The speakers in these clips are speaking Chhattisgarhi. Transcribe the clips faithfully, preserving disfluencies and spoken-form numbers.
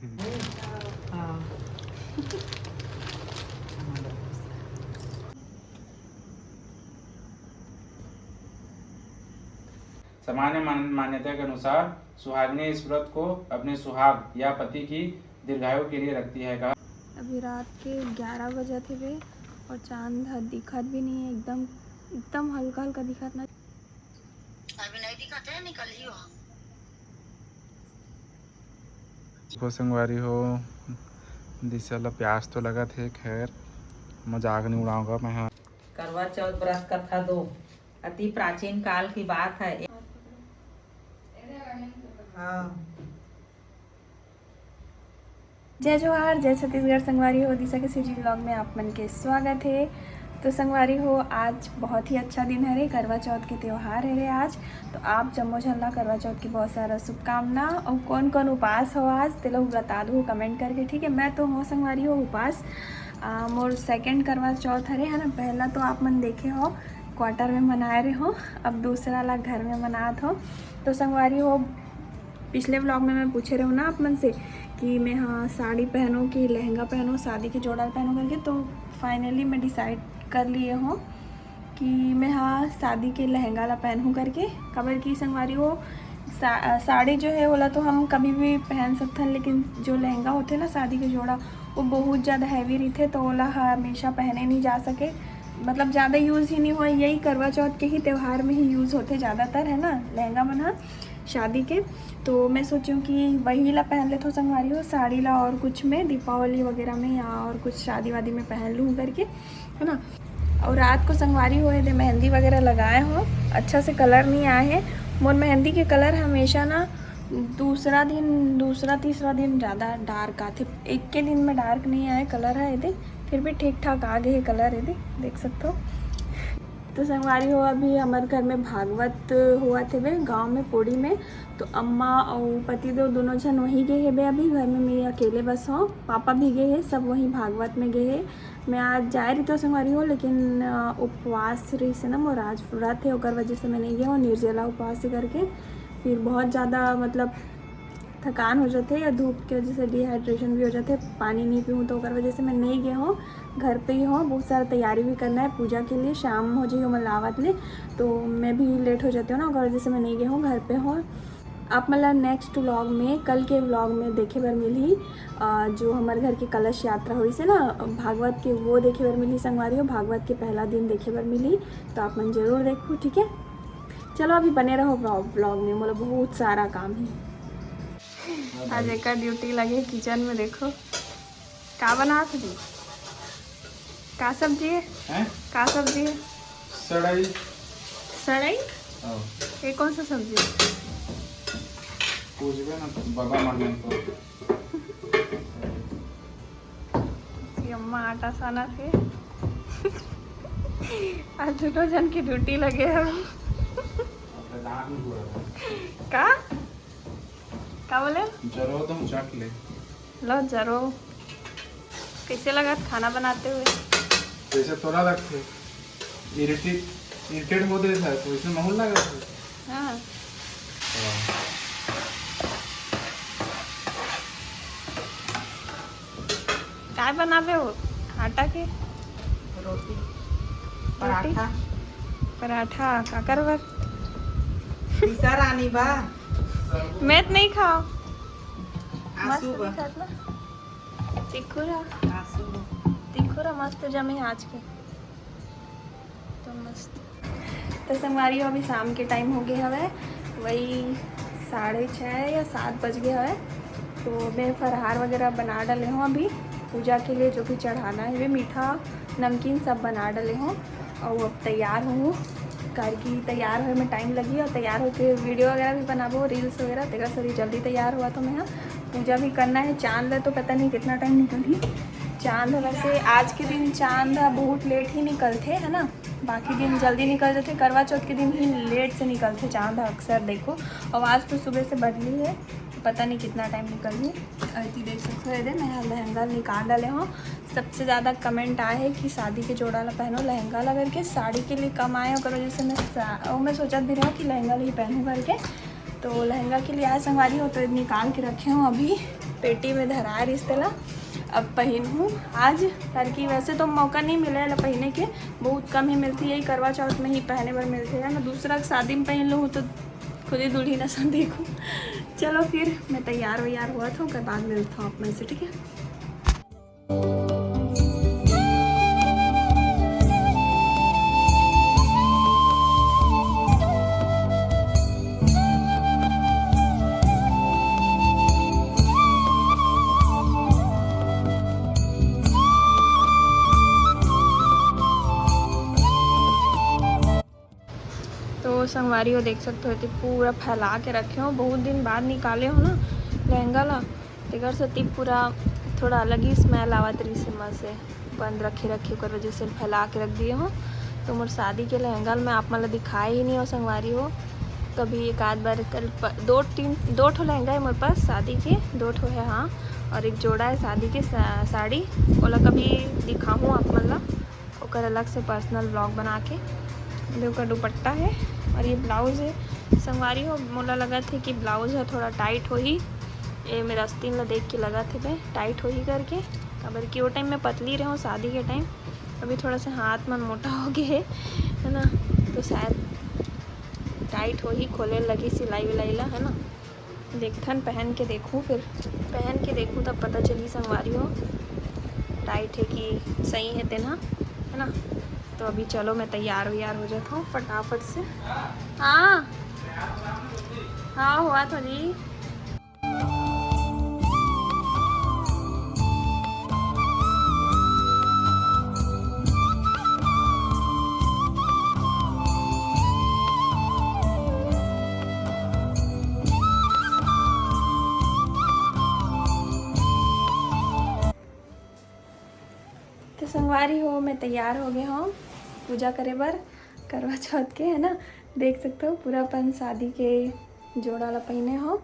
हाँ। सामान्य मान-, मान्यता के अनुसार सुहागिनें इस व्रत को अपने सुहाग या पति की दीर्घायु के लिए रखती है। कहा अभी रात के ग्यारह बजत हवे और चांद ह दिखत भी नहीं है, एकदम, एकदम हल्का हल्का दिखत ना। अभी नहीं दिखत है, निकल ही हो। देखो संगवारी हो, दिशा ला प्यास तो लगत हे, खैर मजाक नहीं उड़ाऊंगा मैं। हाँ, करवा चौथ व्रत कथा दो, अति प्राचीन काल की बात है। हाँ। जय जोहार, जय छत्तीसगढ़। संगवारी हो, दिशा के सीजी व्लॉग में आप मन के स्वागत है। तो संगवारी हो, आज बहुत ही अच्छा दिन हरे, करवा चौथ के त्यौहार हरे आज। तो आप जम्मो झन ला करवा चौथ की बहुत सारा शुभकामना। और कौन कौन उपास हो आज, तेला बता दो कमेंट करके, ठीक है। मैं तो हो संगवारी हो उपास, आ, मोर सेकंड करवा चौथ हरे, है ना। पहला तो आप मन देखे हो क्वार्टर में मनाए रहे हो, अब दूसरा ला घर में मनात हो। तो संगवारी हो, पिछले व्लॉग में मैं पूछे रहूँ ना आप मन से कि मैं हाँ साड़ी पहनूँ कि लहंगा पहनूँ, शादी के जोड़ा पहनूँ करके, तो फाइनली मैं डिसाइड कर लिए हूँ कि मैं हाँ शादी के लहंगा ला पहनूँ करके। काबर कि संगवारी हो, सा-, साड़ी जो है ओला तो हम कभी भी पहन सकथन, लेकिन जो लहंगा होथे ना शादी के जोड़ा, वो बहुत ज़्यादा हैवी रहिथे, तो ओला हमेशा पहने नहीं जा सके, मतलब ज़्यादा यूज़ ही नहीं हुआ। यही करवा चौथ के ही त्यौहार में ही यूज़ होथे ज़्यादातर, है ना, लहंगा मन ह शादी के। तो मैं सोची हूँ कि वही ला पहन लेथों संगवारी हो, साड़ी ला, और कुछ में दीपावली वगैरह में या और कुछ शादी वादी में पहन लूँ करके, है ना। और रात को संगवारी हो एदे मेहंदी वगैरह लगाए हो, अच्छा से कलर नहीं आए है। मोर मेहंदी के कलर हमेशा ना दूसरा दिन, दूसरा तीसरा दिन ज़्यादा डार्क आथे, एक के दिन में डार्क नहीं आए कलर है एदे, फिर भी ठीक ठाक आ गए है कलर एदे, देख सकते हो। तो संगवारी हो, अभी हमर घर में भागवत होवत हेबे गांव में पोड़ी में, तो अम्मा अउ पतिदेव दोनों झन वहीं गए हेबे। अभी घर में मैं अकेले बस हूँ, पापा भी गए हैं, सब वहीं भागवत में गए हैं। मैं आज जाए रहितो संगवारी हो, लेकिन अ, उपवास रहिस हे ना मोर, आज व्रत है, ओकर वजह से मैं नहीं गए हूँ, निर्जला उपवास करके। फिर बहुत ज़्यादा मतलब थकान हो जाथे या धूप के वजह से डिहाइड्रेशन भी हो जाथे, पानी नहीं पीऊँ, तो ओकर वजह से मैं नहीं गए हूँ, घर पे ही हूँ। बहुत सारा तैयारी भी करना है पूजा के लिए, शाम हो जाही ओमन ला आवत ले, तो मैं भी लेट हो जाती हूँ ना, ओकर वजह से मैं नहीं गए हूँ, घर पे हूँ। आप मन ला नेक्स्ट व्लॉग में, कल के व्लॉग में देखे बर मिलही, अ, जो हमर घर के कलश यात्रा होइस हे ना भागवत के, वो देखे बर मिलही संगवारी हो, भागवत के पहला दिन देखे बर मिलही, तो आप मन जरूर देखहू, ठीक है। चलो अभी बने रहो व्लॉग, व्लॉग में, मोला बहुत सारा काम है। आज एकर ड्यूटी लगे किचन में, देखो का बनात हे जी। का सब्जी है? हैं? का सब्जी है? सड़ई। सड़ई? हाँ। ये कौन सा सब्जी है? पूछबे ना, बाबा मन को। ये अम्मा आटा सानत हे। आज दोनों जन की ड्यूटी लगे हे। अपने दांत में घुरा था। का? का बोले? जरो तो हम चाट ले। लो जरो। कैसे लगा खाना बनाते हुए? जैसे थोड़ा लगते। इरिटेट, इरिटेट हो देता है, तो इसमें माहौल लगा था। हाँ। हाँ। काय बनाबे हो? आटा के? रोटी। रोटी? पराठा। पराठा, काकर बर? दिशा रानी बा। मैं तो नहीं खाओ। आंसू मस्त बा। दिखत ना? तिखुरा। आंसू बा। तिखुरा मस्त जमे आज के। तो मस्त। तो संगवारी हो, अभी शाम के टाइम हो गए हवे, वही साढ़े छः या सात बज गए हवे। तो मैं फरहार वगैरह बना डाले हूँ अभी पूजा के लिए, जो भी चढ़ाना है, वे मीठा नमकीन सब बना डाले हूँ। और अब तैयार हूँ, कार की तैयार होए में टाइम लगी और तैयार होके वीडियो वगैरह भी बनाबो, रील्स वगैरह, तेरा सरी जल्दी तैयार हुआ तो मैं हाँ पूजा भी करना है। चांद है तो पता नहीं कितना टाइम निकलही। चांद ह वैसे आज के दिन चांद ह बहुत लेट ही निकलथे, है ना, बाकी दिन जल्दी निकल जाथे। करवा चौथ के दिन ही लेट से निकलथे चांद ह अक्सर, देखो। और आज तो सुबह से बदली है, पता नहीं कितना टाइम निकलही। अति देख सकते हो, ये दे मैं लहंगा निकाल डाले हूँ। सबसे ज़्यादा कमेंट आए है कि शादी के जोड़ा ला पहनो लहंगा ला करके, साड़ी के लिए कम आए, ओकर वजह से मैं सा-, वो मैं सोचत भी रहूँ कि लहंगा ला ही पहनूँ करके। तो लहंगा के लिए आए संगवारी हो, तो निकाल के रखे हूँ अभी। पेटी में धरा रिस तेला अब पहिनहूँ आज, काबर कि वैसे तो मौका नहीं मिले ला पहिने के, बहुत कम ही मिलथे, यही करवा चौथ में ही पहने बर मिलथे, है ना। दूसरा के शादी में पहिन लूँ तो खुद ही दुल्हिन असन दिखहूँ। चलो फिर मैं तैयार वैयार होवत हूँ, ओकर बाद मिलत हूँ आप मन से, ठीक है। तो संगवारी हो, देख सकते हो, एती पूरा फैला के रखे हो, बहुत दिन बाद निकाले हो ना लहंगा ला, तेकर सेती पूरा थोड़ा अलग ही smell आवत रहिस हे, मस्त से बंद रखे रखे, ओकर वजह से फैला के रख दिए हो। तो मोर शादी के लहंगा ल मैं आप मन ला दिखाए ही नहीं हो संगवारी हो, कभी एक आध बार कल प-, दो तीन, दो ठो लहंगा है मोर पास शादी के, दो ठो है, हाँ, और एक जोड़ा है शादी के सा-, साड़ी, ओला कभी दिखाहूँ आप मन ला, ओकर अलग से personal vlog बना के। ये ओकर दुपट्टा है और ये blouse है। संगवारी हो, मोला लगत हे कि blouse ह थोड़ा tight होही, ये मेरा आस्तीन ला देख के लगत हे बे tight होही करके, काबर कि वो time में पतली रहूँ शादी के time, अभी थोड़ा सा हाथ मन मोटा हो गए है, है ना, तो शायद tight होही, खोले लगी सिलाई विलाई ला, है ना। देखथन, पहन के देखूँ, फिर पहन के देखूँ तब पता चली संगवारी हो tight है कि सही है तेन ह, है ना। तो अभी चलो मैं तैयार वैयार हो जाता हूँ फटाफट से। हाँ, हाँ, होवत हो जी। तो संगवारी हो, मैं तैयार हो गए हूँ पूजा करे बर करवा चौथ के, है ना। देख सकते हो, पूरा अपन शादी के जोड़ा ला पहिने हो।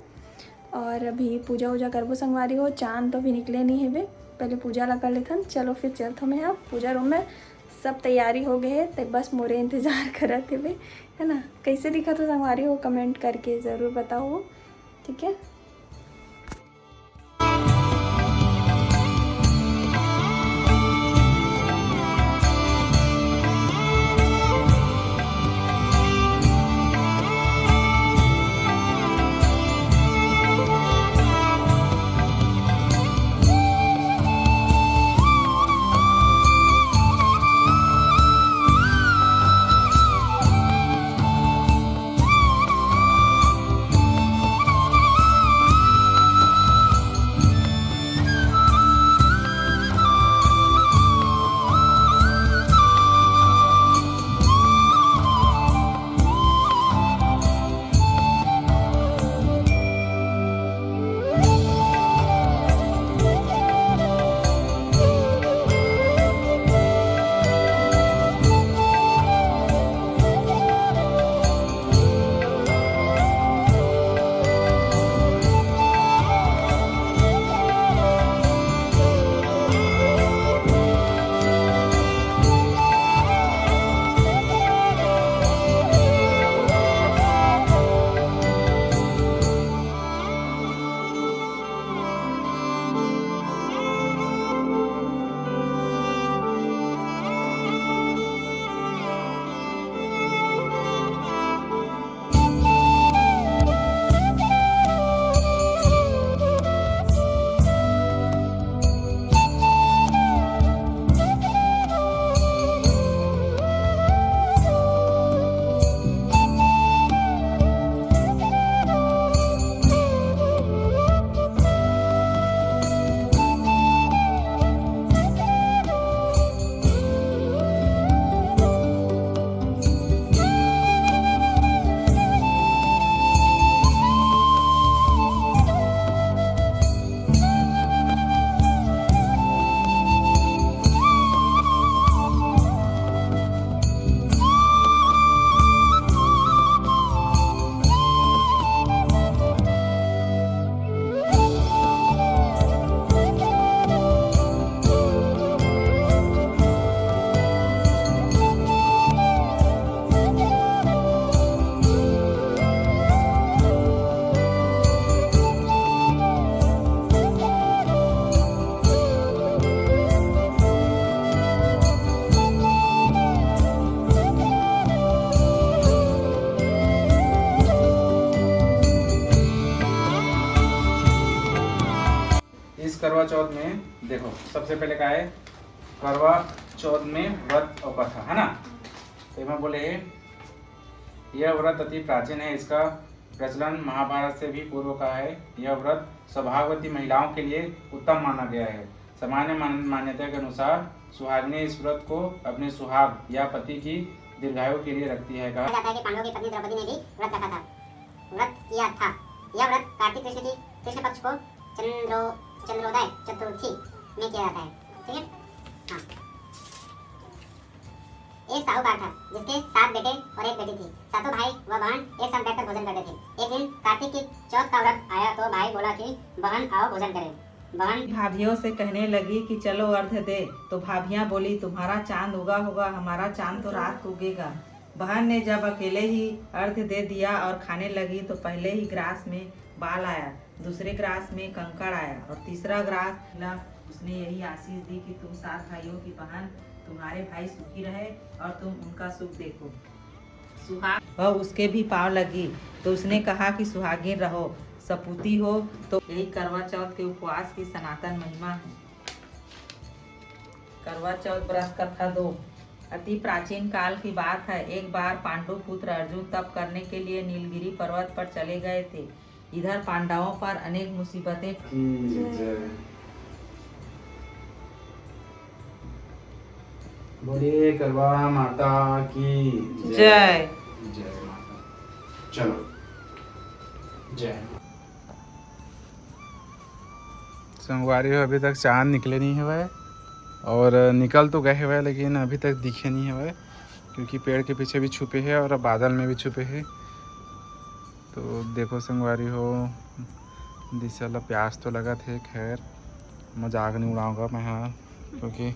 और अभी पूजा वूजा करबो संगवारी हो, चांद तो अभी निकले नहीं हेबे, पहले पूजा ला कर लेथन। चलो फिर चलथो मैं अब पूजा room में, सब तैयारी हो गए है, तो बस मोरे इंतजार करत हेबे, है ना। कैसे दिखत हो संगवारी हो, comment करके ज़रूर बताओ, ठीक है। करवा चौथ में देखो, सबसे पहले का है, करवा चौथ में व्रत और कथा, है ना? तो एमा बोले हे, यह व्रत अति प्राचीन है, इसका प्रचलन महाभारत से भी पूर्व का है। यह व्रत सौभाग्यवती महिलाओं के लिए उत्तम माना गया है। सामान्य मान-, मान्यता के अनुसार सुहागिनें इस व्रत को अपने सुहाग या पति की दीर्घायु के लिए रखती है। कहा जाता है कि पांडवों की पत्नी द्रौपदी ने भी व्रत रखा था, व्रत किया था। यह व्रत कार्तिक कृष्ण की, कृष्ण पक्ष को चंद्रो-, चंद्रोदय चतुर्थी में किया जाता है। ठीक है, हाँ। एक साहूकार था, जिसके सात बेटे और एक बेटी थी। सातों भाई व बहन एक साथ बैठकर भोजन करते थे। एक दिन कार्तिक की चौथ का व्रत आया तो भाई बोला कि बहन, आओ, भोजन करें। बहन भाभियों से कहने लगी कि चलो, अर्घ दे। तो भाभियां बोली, तुम्हारा चांद उगा होगा, हमारा चांद तो रात को उगेगा। बहन ने जब अकेले ही अर्घ दे दिया और खाने लगी, तो पहले ही ग्रास में बाल आया, दूसरे ग्रास में कंकड़ आया और तीसरा ग्रास मिला। उसने यही आशीष दी कि तुम सात भाइयों की बहन, तुम्हारे भाई सुखी रहे और तुम उनका सुख देखो। सुहाग वह उसके भी पांव लगी, तो उसने कहा कि सुहागिन रहो, सपूती हो। तो यही करवा चौथ के उपवास की सनातन महिमा है। करवा चौथ व्रत कथा दो। अति प्राचीन काल की बात है। एक बार पांडु पुत्र अर्जुन तप करने के लिए नीलगिरी पर्वत पर चले गए थे। इधर पांडवों पर अनेक मुसीबतें की जय। बोलिए करवा माता की जय। जय। जय माता। चलो, जय। संगवारी हो, अभी तक चांद निकले नहीं हवय और निकल तो गए हवय, लेकिन अभी तक दिखे नहीं हवय, क्योंकि पेड़ के पीछे भी छुपे हे और बादल में भी छुपे हे। तो देखो संगवारी हो, दिशा ला प्यास तो लगत हे, खैर मजाक नहीं उड़ाऊंगा मैं, हाँ, क्योंकि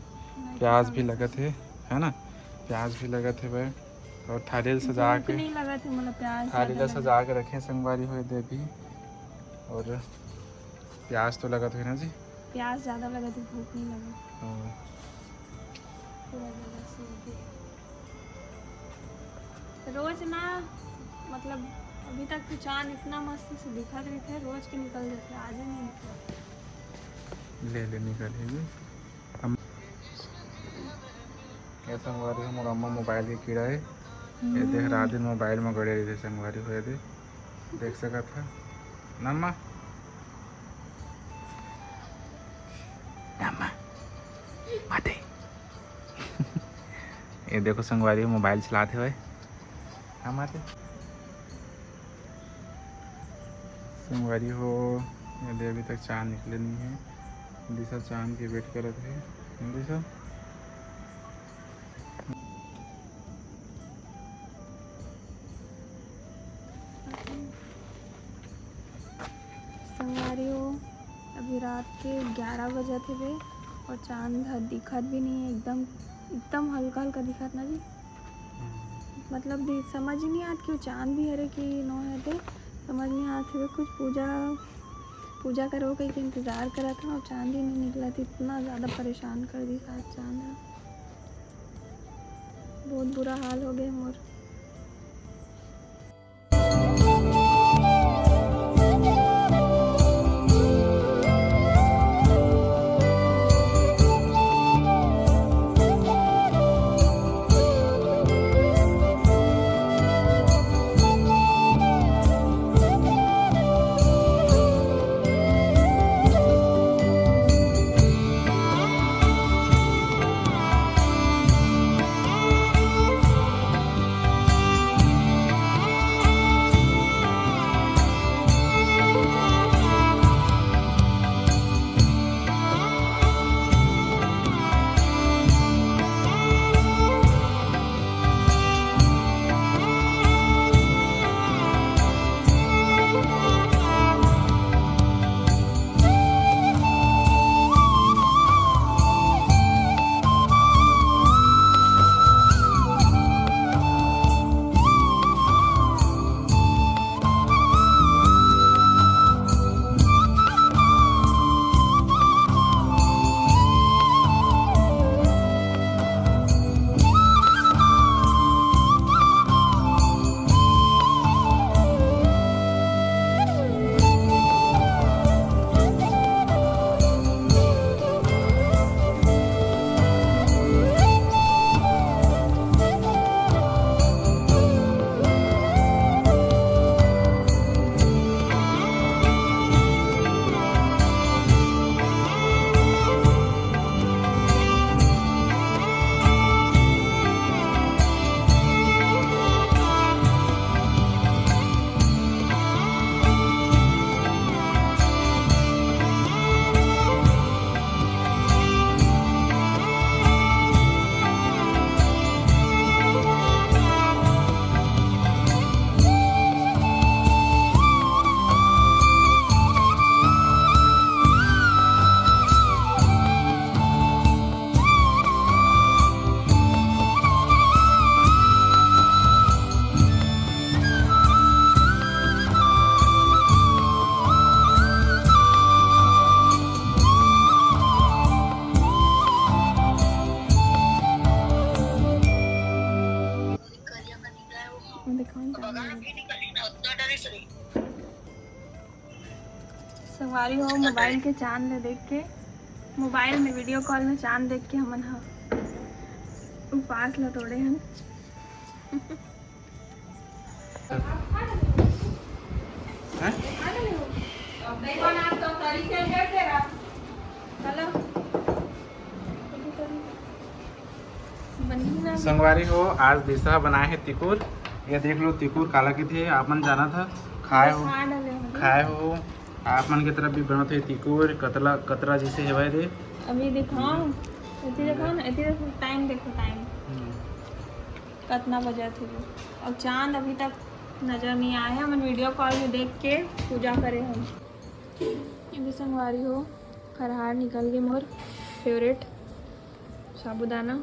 प्यास भी लगत हे, है ना, प्यास भी लगत हे भाई। और थाली ला सजा के, नहीं लगत हे, मतलब प्यास थाली ला सजा के रखे संगवारी हो दे अभी। और प्यास तो लगत हे ना जी? प्यास ज्यादा लगत हे, भूख नहीं लगत। हाँ। पूरा जगह सूख गया। रोज ना, मतलब अभी तक तो चांद इतना मस्त से दिखत रहिथे, रोज के निकल जाथे, आज ही नहीं निकला। ले ले निकल हे जी। हम ये संगवारी हो, मोर अम्मा मोबाइल के कीड़ा हे। ये देख, रात दिन मोबाइल में गड़े रहिथे संगवारी हो, ये दे। देख सकत ह ना अम्मा? ना अम्मा, माते। ये देखो संगवारी हो, मोबाइल चलात हवय। हाँ माते। संगवारी हो, ये दे अभी तक चांद निकले नहीं है। दिशा चांद के वेट करत हे। दिशा। संगवारी हो, अभी रात के ग्यारह बजत हवे और चांद ह दिखत भी नहीं है, एकदम, एकदम हल्का हल्का दिखत ना जी। हम्म। मतलब दि-, समझ ही नहीं आत कि वो चांद भी हरे कि नो हरे, समझ नहीं आत हवे। कुछ पूजा, पूजा करो कही के इंतजार करत हन और चांद ही नहीं निकलत, इतना ज्यादा परेशान कर दी आज चांद ह। बहुत बुरा हाल हो गए मोर। संगवारी हो, मोबाइल के चांद ले देख के, मोबाइल में वीडियो कॉल में चांद देख के हमन ह उपास ला तोड़े हन। हैं? संगवारी हो, आज दिशा बनाए हे तिकुर। ये देख लो, तिकुर काला कथे, आप मन जाना था, खाए हो, खा डाले हो। खाए हो। आप मन के तरफ भी बनत हे तिकुर, कतला, कतरा जैसे हेवय रे। अभी दिखाओ, एती दिखाओ ना, एती देखो, टाइम देखो, टाइम। हम्म। कतना बजत हे। और चांद अभी तक नजर नहीं आए हे। हमन वीडियो कॉल में देख के पूजा करे हन। ये भी संगवारी हो, फरहार निकल गे मोर फेवरेट साबूदाना।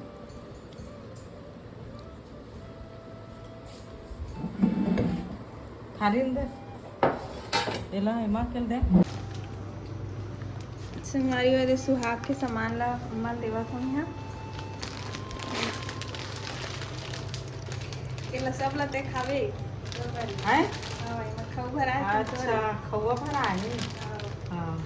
खाली दे। एला एमा के दे। संगवारी हो, एदे सुहाग के सामान ला अम्मा ल देवत हों इहाँ। एला सब ला ते खावे। हैं? हाँ, एमा खऊ भराए हे, अच्छा, खउवा भराए हे। हाँ। हाँ।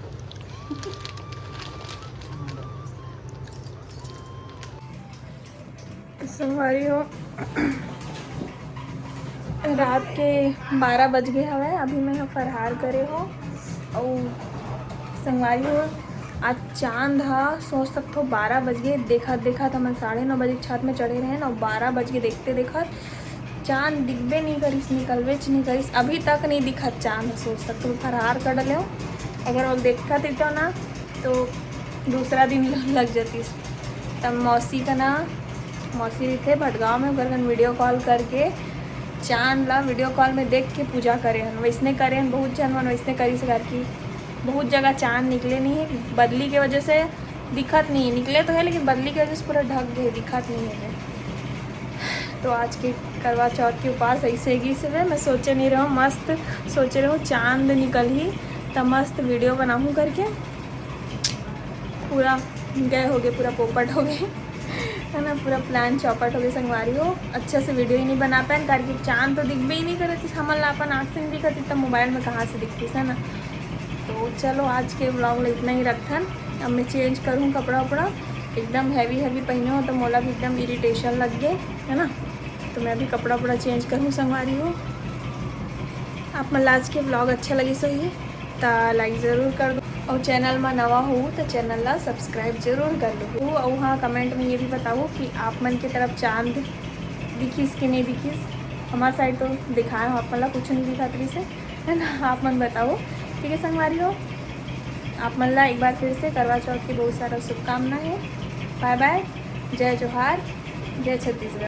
संगवारी हो, रात के बारह बज गे हवय, अभी मैं ह फरहार करे हो। अउ संगवारी हो, आज चांद ह, सोच सकथो, बारह बज गे। देखत देखत हमन साढ़े नौ बजे छत में चढ़े रहेन, अउ बारह बज गे देखते देखत चांद दिखबे नहीं करिस, निकलबेच नहीं करिस। अभी तक नहीं दिखत चांद ह, सोच सकथो, फरहार कर डले हो। अगर वो देखत रहितो ना, तो दूसरा दिन लग जातिस। तब मौसी का ना, मौसी रहिथे भटगांव में, ओकर कन वीडियो कॉल करके चांद ला वीडियो कॉल में देख के पूजा करे हन। वैसने करे हन बहुत झन मन, वैसने करिस करके बहुत जगह चांद निकले नहीं है, बदली के वजह से दिखत नहीं है। निकले तो है, लेकिन बदली के वजह से पूरा ढक गए, दिखत नहीं है। तो आज के करवा चौथ के उपास ऐसे ही से मैं सोचे नहीं रहूँ, मस्त सोचे रहूँ चांद निकल ही त मस्त वीडियो बनाऊँ करके। पूरा गए हो गए, पूरा पोपट हो गए, है ना, पूरा प्लान चौपट हो गए संगवारी हो। अच्छा से वीडियो ही नहीं बना पाए, करके चांद तो दिखबे ही नहीं करे, तो हमन ला अपन आँख से नहीं दिखत, इतना मोबाइल में कहाँ से दिखती है ना। तो चलो, आज के व्लॉग ला इतना ही रखथन। अब मैं चेंज करूँ कपड़ा उपड़ा, एकदम हैवी हैवी पहने हो तो मोला भी एकदम इरिटेशन लग गए, है ना। तो मैं अभी कपड़ा उपड़ा चेंज करूँ संगवारी हो। आप मन ला आज के व्लॉग अच्छा लगिस होही त लाइक जरूर कर दो, और चैनल में नवा हो तो चैनल ला सब्सक्राइब जरूर कर लो। और हाँ, कमेंट में ये भी बताओ कि आप मन के तरफ चांद दिखिस कि नहीं दिखिस। हमारे साइड तो दिखाए हो आप मन ला, कुछ नहीं दिखत रहिस हे, है ना। आप मन बताओ, ठीक है संगवारी हो। आप मन ला एक बार फिर से करवा चौथ की बहुत सारा शुभकामना है। बाय बाय, जय जोहार, जय छत्तीसगढ़।